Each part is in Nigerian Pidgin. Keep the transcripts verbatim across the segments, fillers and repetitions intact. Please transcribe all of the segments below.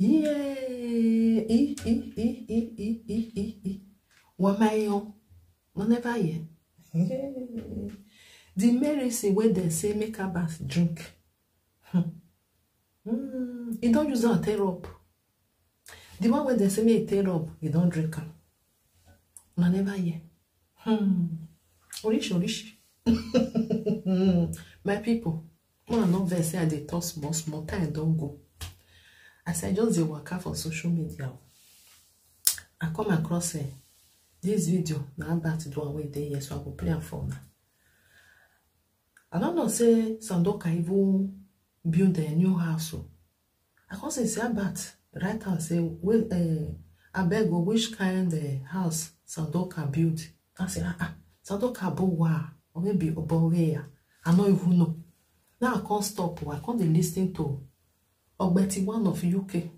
Yeah, e, e, e, e, e, e, e, e. Wamayo, no never hear. The medicine wey dem say make Albert drink, hmm. Hmm, e don use am take rub. The one wey dem say make e take rub, e don drink am. Una never hear. Hmm. Orish, orish. My people, una no vex say I dey talk small small, time don go. As I just dey waka for social media, I come across, eh, this video na Albert do am wey dey here, so I go play am for una. I no know say Sandoka even build a new house o. I come see say Albert write am say, well, eh, abeg o, which kind, eh, house Sandoka build? I say, ah, ah, Sandoka bo wa, or maybe Oboweya. I no even know. Now I come stop o, I come dey listen to Ogbeti one of U K.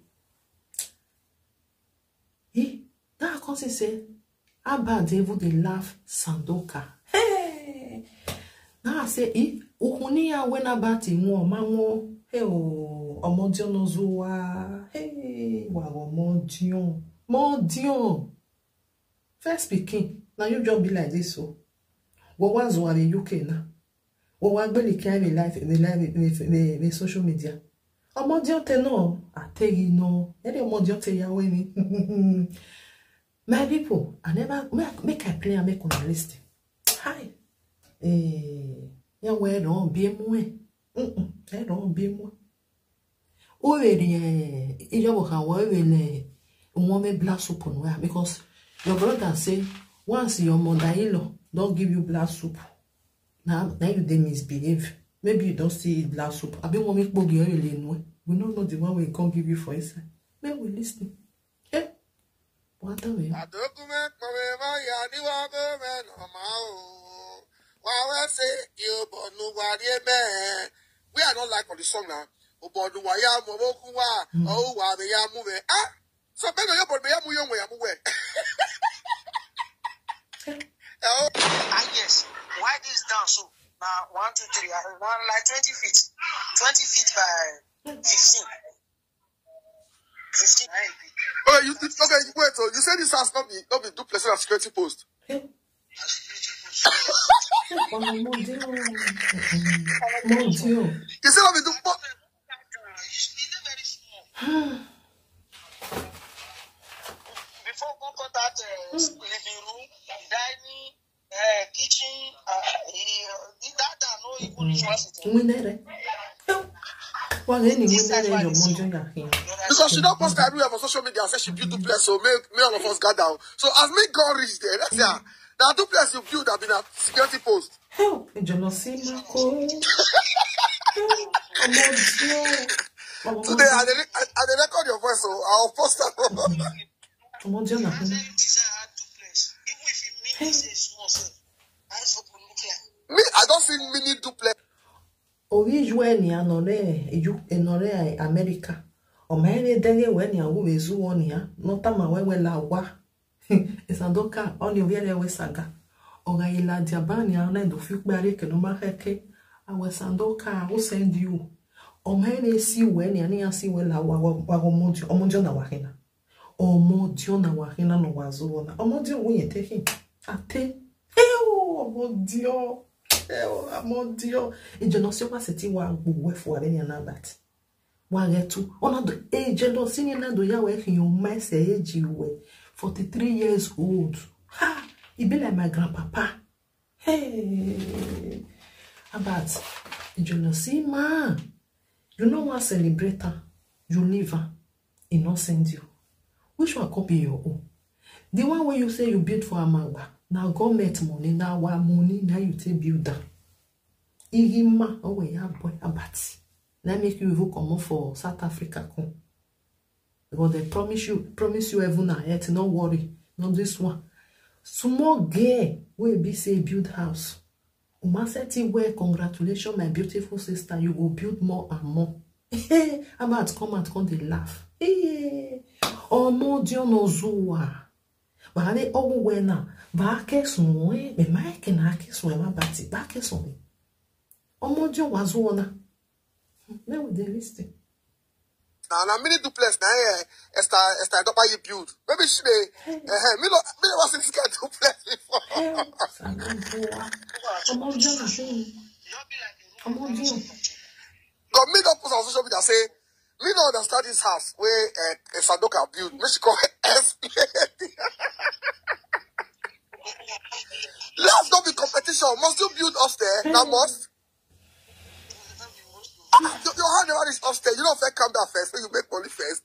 He, now I come see say Albert dey even dey laugh Sandoka. Hey! Now I say, eh, ukuni ya when Albert in one, man one. Hey, oh, Omodion Ozuwa. Hey, wa Omodion. Modion. First pikin, now you just be like this, so. What was one in U K now? What was really carry me life, me life, me, me, me social media? Omodion te no, I tell you no. Any Omodion te ya we ni. My people, I never, make, make I play and make una listen. Hi. Eh, ya we no, be mu e. Mm-mm, e no, be mu. O we ni, eh, iyo bo ka we we le, won me black soup on we, because your brother say, once your mother-in-law don give you black soup, now, now you dey misbehave. Maybe you don see black soup. Abi won me kpogi oil le nu e. We no know the one wey e come give you for inside. Make we listen. Eh? What the way? Adokume kpọrọ ebe ya ni wa go me no ma o. Wa we say you born no worry me. We are not like on the song now. O born no wa ya mo mo ku wa. Mm. O wa be ya mu me. Ah! So be no yo born be ya mu yo we ya mu we. Oh. Ah, yes. Why this down so? Now, one, two, three. Uh, one, like, twenty feet. Twenty feet by fifteen. Fifteen. Oh, you, okay, wait, so you say this house not be, not be duplex and security post? Ọmọdé o. Ọmọdé o. You say not be duplex. Before we cut out, uh, living room, dining, uh, kitchen, uh, he, uh, that, that no even reach one sitting. Winere. Wa ge ni winere yo Omodion ya hin. Because she don't post everywhere for social media and say she built duplex, so make, make all of us gather. So as me go reach there, that's ya. Now duplex you build have been a security post. Hell, e jolo si ma ko. Omodion. Today, I dey re-, I, I dey record your voice, so I'll post that one. Omodion na hin. Me, I don't see mini duplex. Oyi ju eni anore, ju enore America. O ma ene dege we ni awu we zu oni a. No ta ma we we la wa. Esandoka, oni ovi ere we saga. Oga ila diabani a na do fi kpari ke no ma heke. Awe Sandoka, who send you? O ma ene si we ni ani a si we la wa, wa, wa Omodion, Omodion na wa hina. Omodion na wa hina no wa zu ona. Omodion we ye taking. Ate. Ewo, Omodion. Ewo, Omodion. Injenosio wa seti wa gbu we fu are ni Albert. Wa ge tu. Ona do, injenosio ni na do ya we hin o ma se age we. Forty-three years old. Ha! E be like my grandpapa. Hey! Albert, injenosio ma. You no wan celebrate am. You leave am. E no send you. Which one come be your own? The one wey you say you build for Amagba, na government money, na our money, na you take build am. Ihima, owe ya boy, Albert. Na make you even comot for South Africa come. But they promise you, promise you heaven and earth, no worry, not this one. Small girl wey be say build house. Umaseti well, congratulations, my beautiful sister. You go build more and more. Albert come out, come dey laugh. Hey, Omodion Ozuwa. Ba ne ogu we na. Ba ke sun we. Be ma ke na ke sun we ma bati. Ba ke sun we. Omodion wa zu ona. Make we dey listen. Now, now mini duplex now, eh, Esther, Esther Adebayo build. Maybe she dey, eh, me no, me never see this kind of duplex before. Ọmọ ọjọ́ náà fún mi. Ọmọ ọjọ́. Because me don post on social media say, me no understand this house wey, eh, Sandoka build. Make she come explain. Let's not be competition. Must you build upstairs? That must. Ah, your, your hand never reach upstairs. You don't first come down first. So you make money first.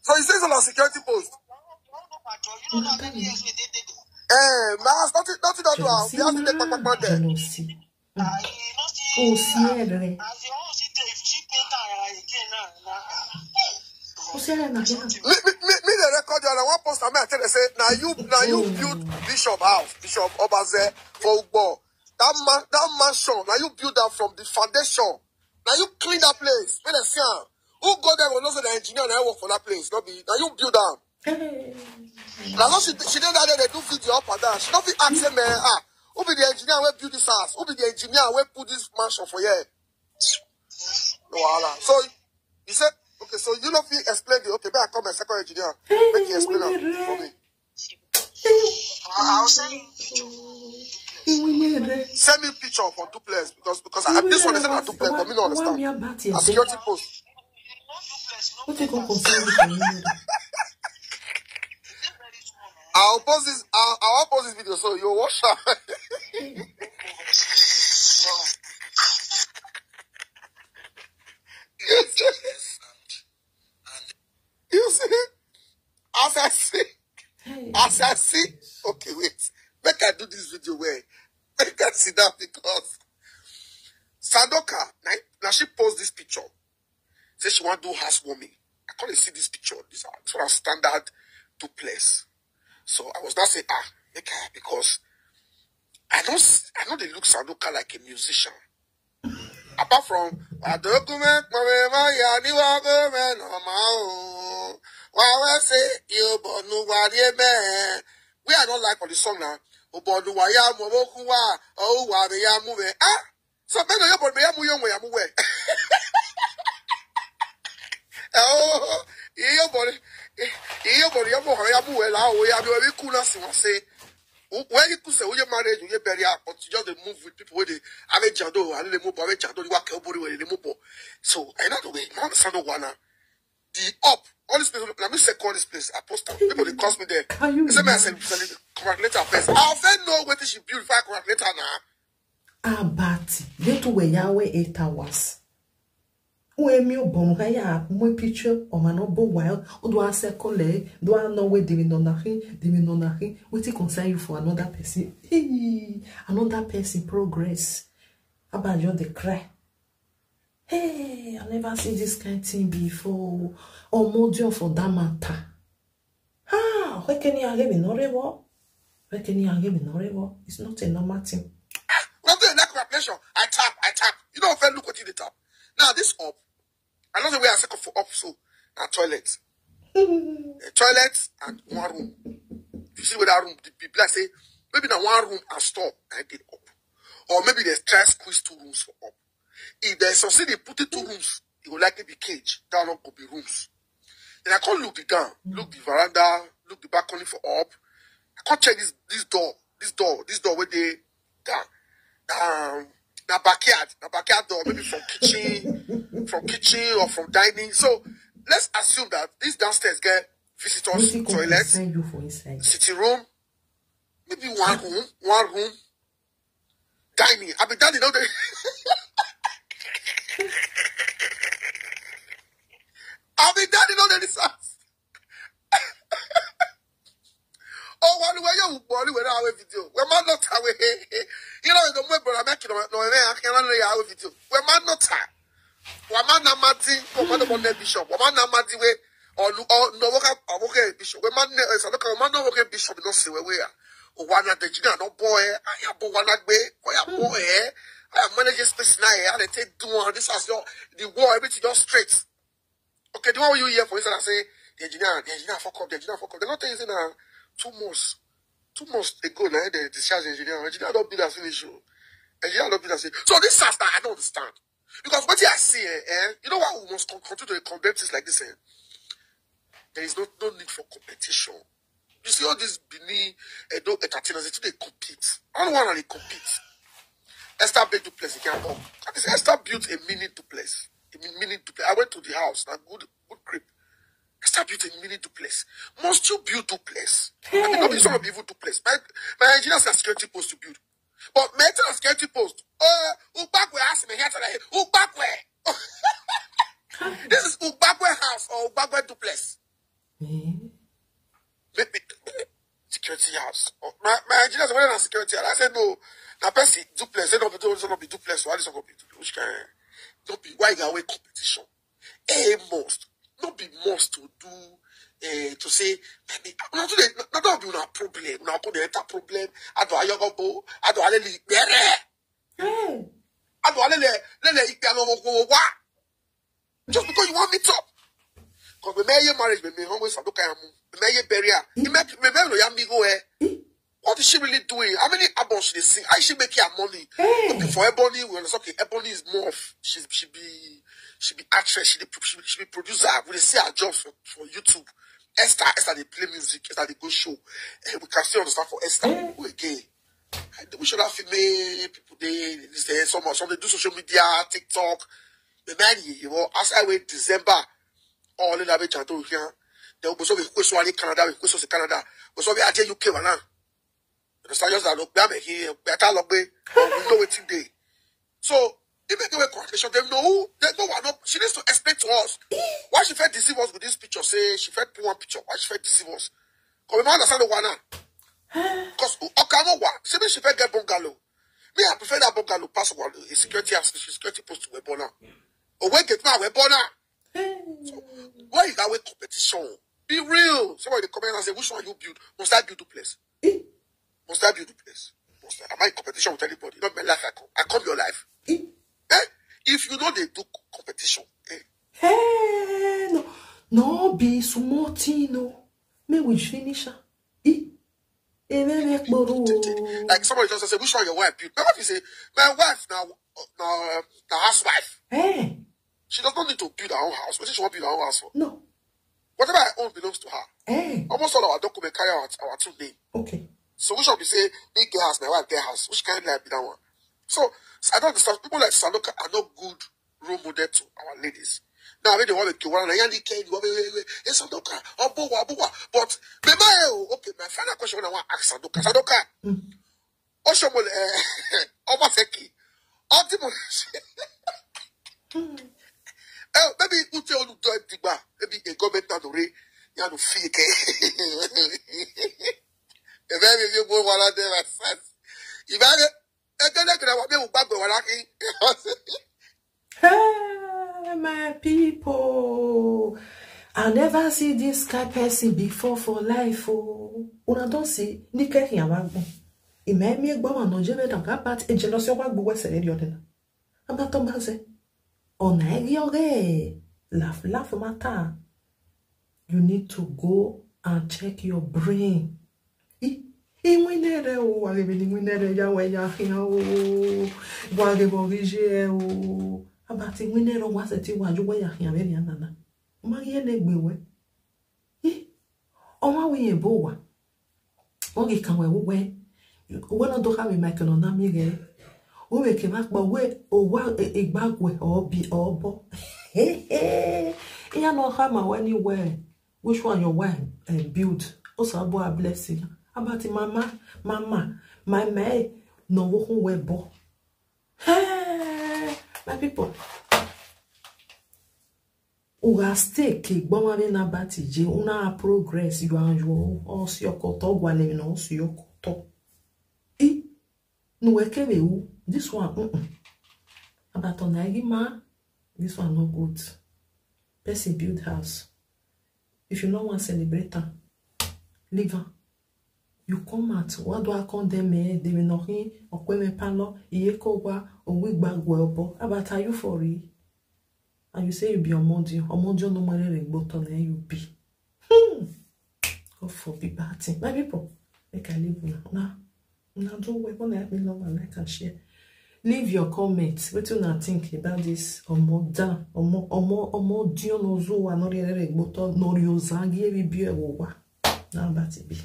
So you say it's on a security post. Eh, my house, nothing, nothing don't do am. We have to take back, back, back there. Kò sí ẹ̀rẹ̀. Kò sí ẹ̀rẹ̀ náà. Me, me, me, me, the record, and I want post, I tell you, say, now you, now you build Bishop house, Bishop Obaze for Ugbo. That man, that mansion, now you build that from the foundation. Now you clean that place. When I see am, who go there will know say the engineer na work for that place. Not be, now you build am. Now so she, she did that day, they do video up and down. She don't fit ask him, eh, ah, who be the engineer wey build this house? Who be the engineer wey put this mansion for here? No wahala. So you said, okay, so you no fit explain the, okay, but I come a second engineer. Make you explain am for me. I'll send you picture. Ìwé ní ẹ̀rẹ̀. Send me picture for duplex because, because I, this one is not duplex, but me no understand. Wá mi about A it. Security post. Ó ti kọ́ concern mi pẹ̀lú ẹ̀rẹ̀. I'll post this. I'll, I'll post this video so you watch her. You see? You see? As I see, as I see. Okay, wait. Make I do this video well. Make I sit down because Sandoka, now, now she post this picture. Say she want do housewarming. I can't see this picture. This are, this are standard duplex. So I was not saying, ah, make I, because I don't, s- I know they look Sandoka like a musician. Apart from, I document my memory, I knew I go man on my own. Why I say, you but no worry, man. We are not like for the song now. Oh, but no, why I'm walking, why? Oh, why they are moving? Ah, so men are you, but me, I'm young, I'm away. Oh, you, but you, but you, but I'm away. Like, oh, yeah, I'm cool as you say. Where you could say, oh, your marriage, you bury up, but you just dey move with people where they have a jado, and they move, have a jado, you walk, everybody where they move. So I know the way, man, Sando Wana, the up, all this place, let me say, call this place, I post am. People, they cost me there. Can you They say, me, I imagine? said, "Send it, congratulate her first." I'll say, "No, what is she build if I congratulate her now?" Abati, get to where Yahweh eight hours. Where me born, I have my picture, or man, no bo while, or do I say, call, do I know where they will not nothing, they will not nothing, what it concern you for another person? Hey, another person progress. About you, the cry. Hey, I never see this kind thing before. Or more for that matter. Ah, where can you get me no reward? Where can you get me no reward? It's not a normal thing. Nothing like congratulation. I tap, I tap. You don't fair look what you dey tap. Now this up. I don't know where I second for up, so a toilet. A toilet and one room. You see where that room, the people I say, maybe na one room and store, I did up. Or maybe they try squeeze two rooms for up. If they succeed in putting two rooms, it will likely be cage. That one could be rooms. Then I can't look the down, look the veranda, look the balcony for up. I can't check this this door, this door, this door where they down. Um, na backyard, na backyard door, maybe from kitchen, from kitchen or from dining. So let's assume that this downstairs get visitors, Wetin come toilet, send you for inside? Sitting room, maybe one room, one room, dining. I be dining all day. I be dining all day this house. Oh, one way you born with our video. We man not away. You know, the more brother make it no way. I can't know our video. We man not time. We man na madi. We man no bishop. We man na madi way. Or no, or no work up. Work bishop. We man is not come. Man no work bishop. No see where we are. One at the jina no boy. I am boy one at way. I am boy. I am managing space now. I take do one. This as your the war. Everything just straight. Okay, the one you hear for inside, I say the engineer, the engineer fuck up, the engineer fuck up. They not tell you say na two months, two months ago now they discharge the engineer. Engineer don't be that finish. Oh. Engineer don't be that finish. So this house now, I don't understand. Because what I see, eh, eh, you know why we must con- continue to condemn things like this? Eh? There is no, no need for competition. You see all these Benin, Edo entertainers, they too they compete. I don't want to compete. Esther built duplex, you can't come. That is Esther built a mini duplex. A mi- mini duplex. I went to the house, a good, good crib. Esther built a mini duplex. Must you build duplex? I mean, not be some of the evil duplex. My, my engineers are security post to build. But my security post, uh, Ugbagwe asked me here today, Ugbagwe. This is Ugbagwe house or Ugbagwe duplex. Eh? Make me security house. Oh, my, my engineer said, "When a security house?" I said, "No, na person duplex. They don't be, don't be duplex. Why this one go be duplex? Which kind? Don't be why you away competition. A must. Not be must to do, eh, to say, I mean, not to the, not to be a problem. Now come the enter problem. I do a yoga bo. I do a lily. Eh? I do a lily. Lily. Just because you want me top. Because we may marriage, we may always look at him. We may burial. He may, we may no yam go eh. What is she really doing? How many albums she dey sing? How is she making her money? Hey. Okay, for Ebony, we understand. Okay, Ebony is more of she she be she be actress, she dey pro- she, she be producer. We dey see her job for, for YouTube. Esther, Esther dey play music, Esther dey go show. And we can still understand for Esther. Eh. Who again? I wish other female people they this eh, some some they do social media, TikTok. The man you know, as I wait December, all in that chanto here. They will be so we question Canada, we question Canada. We so we are U K one now. Understand just that look, we are making better look, we know what day. So if they give a conversation, they know who they know what not. She needs to explain to us why she felt deceive us with this picture. Say she felt put one picture. Why she felt deceive us? Come on, understand the one now. Because Okamo wa, she mean she felt get bungalow. Me, I prefer that bungalow pass one. A security house, a security post to Webona. Oh, wait, get my Webona. Why is that way competition? Be real. Somebody come in and say, "Which one you build? Must I build duplex? Must I build duplex? Must I, am I in competition with anybody? Not my life. I come. I come your life. Eh? If you know they do competition, eh? Hey, no, no be small thing, no. Me we finish her. Eh? Eh, me, me, kporo. Like somebody just say, "Which one your wife build?" My wife is a my wife now now um, now housewife. Eh, She does not need to build her own house. What she want build her own house for? No. Whatever I own belongs to her. Eh, Almost all our document carry out our two name. Okay. So which one we say me get house, my wife get house? Which kind of life be that one? So, so I don't understand. People like Sanoka are not good role model to our ladies. Now when they want to kill one another, they can you want to Sanoka, Obowa, Obowa. But me my oh, okay, my final question I want to ask Sanoka. Sanoka, Mm. Oshomole, eh, Obaseki, Ultimo. Eh, maybe you tell you do it, maybe a government now to re, you have to feel it. A very you go one of them at first. If I get a good look at what they will back go one. Hey, my people. I never see this kind person before for life. Oh, una don't see. Nike here, wa gbo. Ime mi gbo ma no je me don ka bat e jealousy wa gbo we se le odena. Abato ma se. Ona egi oge. Laugh, laugh matter. You need to go and check your brain. I, i nwinere o, wa gebe ni nwinere ya we ya hia o. Wa gebe orije o. Abati nwinere wa se ti wa ju we ya hia be ni anana. Ma ye ne gbe we. I, o ma wi ye bo wa. Oge kan we we. We no do ka we ma ke no na mi re. We ke ma po we o wa igba gwe o bi o bo. He he. Iya no ha ma we ni we. Which one your wife uh, build? Also, a boy blessing. About the mama, mama, my man, no wo we bo. Hey, my people. Uga stay ke gboma be na bati je una progress you and you o si okoto gwale no si okoto. I no we ke be u this one. Mm-mm. About on ma this one no good. Person build house. If you no wan celebrate am, leave am. You come out, what do I come there me? They will not hear or kwe me palo, iye ko wa, or we bag well, but about are you for real? And you say you be omodio, omodio no more than go to you be. Hmm. God forbid bad thing. My people, make I leave now. Now, now do we want to help me love and like and share. Leave your comments. Wetin una think about this? Omo dan, omo omo omo dion ozo wa nori ere gboto nori ozangi ebi bi ewo wa. Na about it be.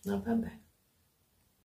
Na bye bye.